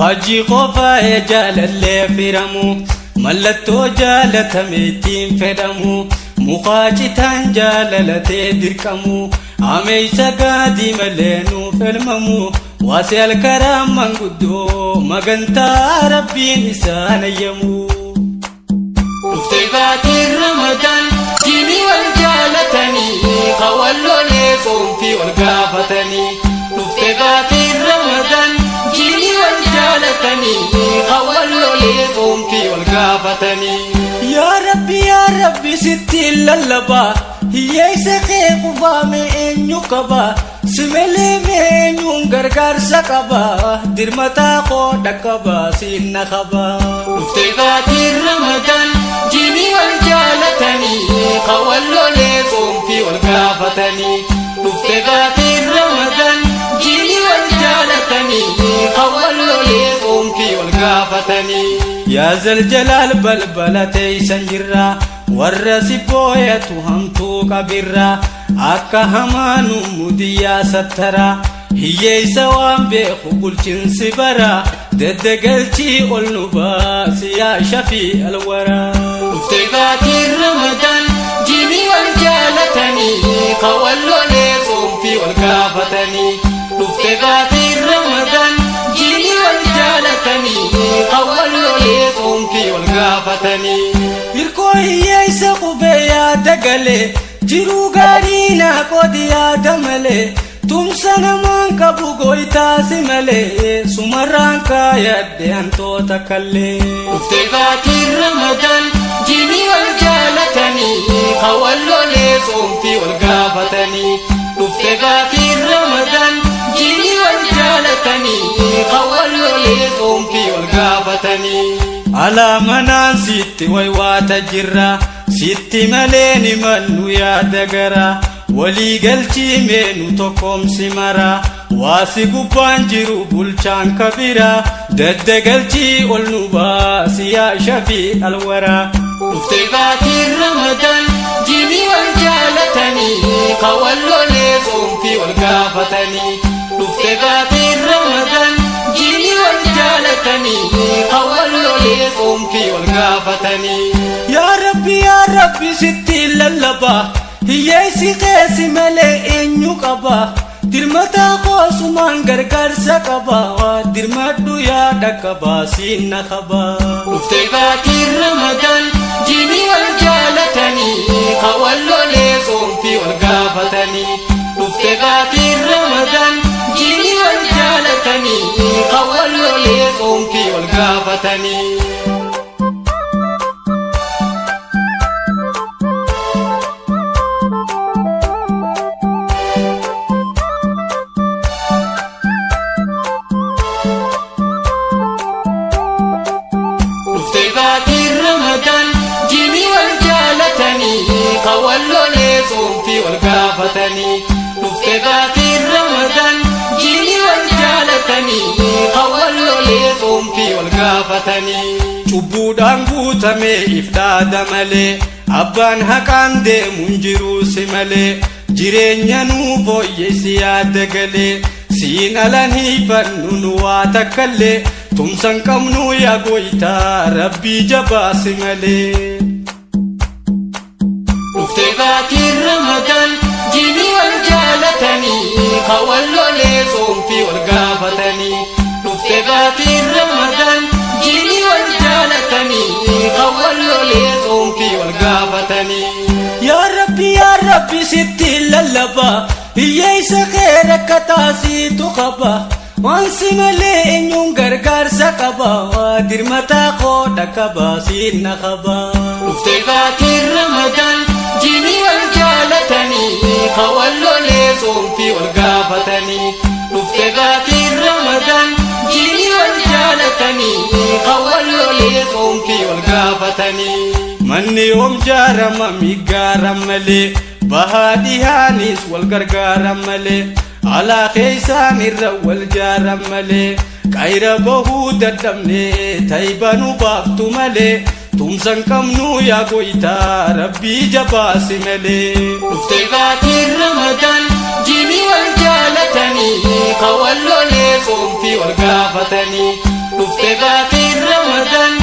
Hajii qofaa'ee jaalallee firamu, mallattoo jaalatame ittiin fedhamu, mukaa citaan jaalalatee dirqamu, ameeysa gaadii malee nuuf elmamu, waasee alkaraa manguddoo magantaa rabbiin isaan ayyamu. Dhuftee baatiin Ramadaan jiini wal jaalatanii kawallolee soomtii wal gaafatanii. Dhuftee baatiin Ramadaan jiini wal jaalatanii kawallolee soomtii wal gaafatanii. Yaa Rabbi, yaa Rabbi, sitti lallabaa, hiyyeessa kee kufaame eenyu qaba? Si malee eenyuun gargaarsa qaba? Dirmataa koo dhaqqaba, siin na qaba. Dhuftee baatiin Ramadaan jiini wal jaalatanii kawallolee soomtii wal gaafatanii. Dhuftee baatiin Ramadaan jiini wal jaalatanii kawallolee soomtii wal gaafatanii. Yaa Zaljalaal, balbala teeysan jirra, warra si booyatu hamtuu qabirra, akka hamaanu mudiyyaa sattara, hiyyeessa waan beeku bulchinsi bara, deddegalchii ol nu baasi, yaa shafii alwaraa. Dhuftee baatiin Ramadaan jiini wal jaalatanii kawallolee soomtii wal gaafatanii. Dhuftee baatiin Ramadaan jiini wal jaalatanii kawallolee soomtii wal gaafatanii. Hirkoo hiyyeessa qubee yaada galee, jiruu gaarii naa qoodi yaada malee, tumsa namaan qabu goytaasi malee, sumarraan kaayadde hantoota kallee. Dhuftee baatiin Ramadaan jiini wal jaalatanii kawallolee soomtii wal gaafatanii. Dhuftee baatiin Ramadaan jiini wal jaalatanii kawallolee soomtii wal gaafatanii. Alaa manaan sitti waywaata jirra, sitti malee ni mannu yaada gara, walii galchii meenu tokkoomsi mara, waasi gubbaan jiru bulchaan kabira, daddagalchii ol nu baasi, yaa shafii alwaraa. Dhuftee baatiin Ramadaan jiini wal jaalatanii kawallolee soomtii wal gaafatanii. Dhuftee baatiin Ramadaan jiini wal jaalatanii kawallolee soomtii wal gaafatanii. Yaa Rabbi, yaa Rabbi, sitti lallabaa, hiyyeessi keessa malee eenyu qaba? Dirmataa koosumaan gargaarsa qaba, dirmadhu yaa dhaqqaba, siin na qaba. Dhuftee baatiin Ramadaan jiini wal jaalatanii kawallolee soomtii wal gaafatanii. Dhuftee baatiin Ramadaan jiini wal jaalatanii kawallolee soomtii wal gaafatanii. Dhuftee baatiin Ramadaan jiini wal jaalatanii kawallolee soomtii wal gaafatanii. Dhuftee baatiin Ramadaan jiini wal jaalatanii kawallolee soomtii wal gaafatanii. Cubbuudhaan guutamee if dhaada malee, abbaan haqaan deemuun jiruu si malee, jireenya nuu fooyyessi yaada galee, siin alan hiifannu nu waa takkallee, tumsan qabnu yaa goytaa rabbii jabaasi malee. Dhuftee baatiin Ramadaan jiini wal jaalatanii kawallolee soomtii wal gaafatanii. Dhuftee baatiin Ramadaan jiini wal jaalatanii kawallolee soomtii wal gaafatanii. Yaa Rabbi, yaa Rabbi, sitti lallabaa, hiyyeessa kee rakkataa siitu qaba, waan si malee eenyuun gargaarsa qaba? Dirmataa koo dhaqqaba, siin na qaba. Dhuftee baatiin Ramadaan jiini wal jaalatanii kawallolee soomtii wal gaafatanii. Dhuftee baatiin Ramadaan jiini wal jaalatanii kawallolee soomtii wal gaafatanii. Manni yoom jaarama migaara malee, bahaa dhihaanis wal gargaara malee, alaa keeysaan irra wal jaara malee, qayra bahuu dadhabne taybanuu baaftu malee, tumsan qabnu yaa goytaa rabbii jabaasi malee. Dhuftee baatiin Ramadaan jiini wal jaalatanii kawallolee soomtii wal gaafatanii. Dhuftee baatiin Ramadaan.